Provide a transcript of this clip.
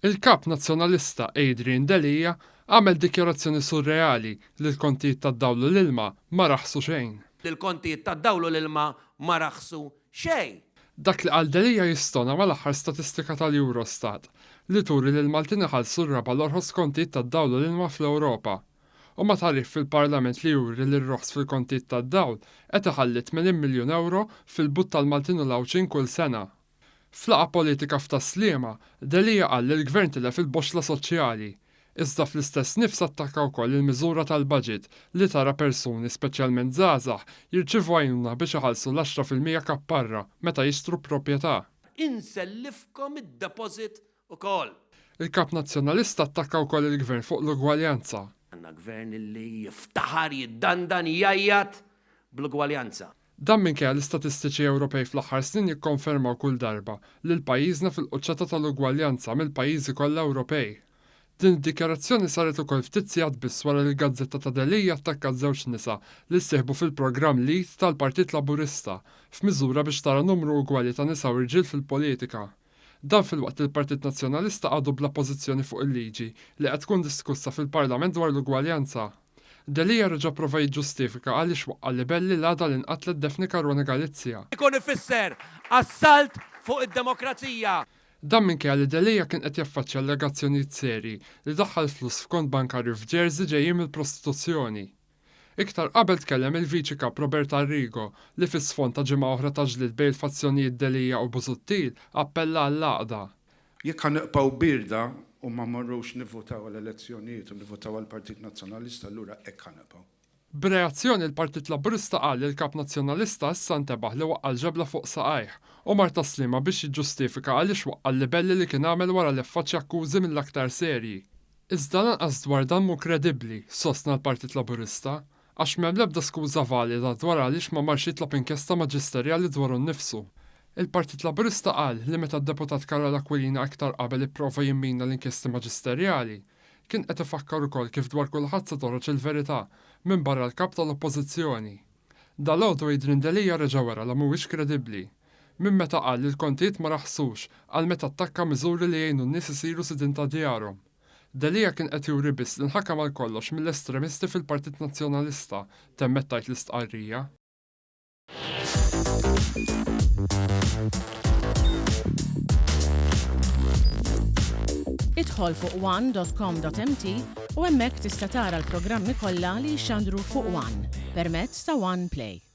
Il-Kap Nazzjonalista Adrian Delia għamel dikjarazzjoni surreali li l-kontijiet tad-dawl u l-ilma ma raħsu xejn. Li l-kontijiet tad-dawl u l-ilma ma raħsu xejn. Dak li qal Delia jistona mal-aħħar statistika tal-Eurostat li turi li l-Maltin iħallsu r-raba' l-orħos kontijiet tad-dawl u l-ilma fl-Ewropa u ma' tagħrif fil-Parlament li juri li r-roħs fil-kontijiet tad-dawl qed iħalli 80 miljun ewro fil-but tal-Maltin u l-Għawdxin kull sena. F'laqgħa politika f'Tas-Sliema, Delia qal li l-Gvern tilef il-boxxla soċjali. Iżda fl-istess nifs attakka wkoll il-miżura tal-budget li tara persuni, speċjalment żgħażagħ, jirċievu għajnuna biex iħallsu l-10% kapparra meta jixtru proprjetà. Insellifkom id-deposit ukoll. Il-Kap Nazzjonalista attakka wkoll il-Gvern fuq l-ugwaljanza. Għandna Gvern li jiftaħar, jiddandan, jgħajjat bl-ugwaljanza. Dan minkejja li statistiċi Ewropej fl-aħħar snin jikkonfermaw kull darba lil pajjiżna fil-quċċata tal-ugwaljanza mill-pajjiżi kollha Ewropej. Din id-dikjarazzjoni saret ukoll ftit sigħat biss wara li l-gazzetta ta' Delia attakkat żewġ nisa li ssieħbu fil-programm Lead tal-Partit Laburista f'miżura biex tara numru ugwali ta' nisa u rġiel fil-politika. Dan filwaqt li l-Partit Nazzjonalista għadu bla pożizzjoni fuq il-liġi li qed tkun diskussa fil-Parlament dwar l-ugwaljanza. Delia reġa' pprova jiġġustifika għaliex waqqa' libelli l-għada li nqatlet Daphne Caruana Galizia. Ikun ifisser assalt fuq id-demokrazija. Dan minkejja li Delia kien qed jaffaċċja allegazzjonijiet serji li daħħal flus f'kont bankarju f'Jersey ġejjin mill-prostituzzjoni. Iktar qabel tkellem il-Viċi Kap Robert Arrigo li fi sfond ta' ġimgħa oħra ta' ġlied bejn il-fazzjonijiet Delia u Busuttil appella għall-għaqda. Jekk ħa nibqgħu bierda u ma mmorrux nivvutaw għall-elezzjonijiet u nivvutaw għall-Partit Nazzjonalista allura hekk ħa nibqgħu. B'reazzjoni l-Partit Laburista qal li l-Kap Nazzjonalista issa ntebaħ li waqqa' l-ġebla fuq saqajh u mar Tas-Sliema biex jiġġustifika għaliex waqqa' l-libelli li kien għamel wara li ffaċċja akkużi mill-aktar serji. Iżda lanqas dwar dan mhu kredibbli, sostna l-Partit Laburista, għax m'hemm l-ebda skuża valida dwar għaliex ma marx jitlob inkjesta maġisterjali dwaru nnifsu. Il-Partit Laburista qal li meta d-Deputat Karol Aquilina iktar qabel ipprova jimmina l-inkjesti maġisterjali, kien qed ifakkar ukoll kif dwar kulħadd se toħroġ il-verità, minbarra l-Kap tal-Oppożizzjoni. Dalgħodu Adrian Delia reġa' wera la mhuwiex kredibbli. Minn meta qal li l-kontijiet ma raħsux għal meta attakka miżuri li jgħinu n-nies isiru sidien ta' djarhom. Delia kien qed juri biss li nħakam għal kollox mill-estremisti fil-Partit Nazzjonalista, temmet tgħid l-istqarrija. Idħol fuq one.com.mt u hemmhekk tista' tara l-programmi kollha li jixxandru fuq One permezz ta' One Play.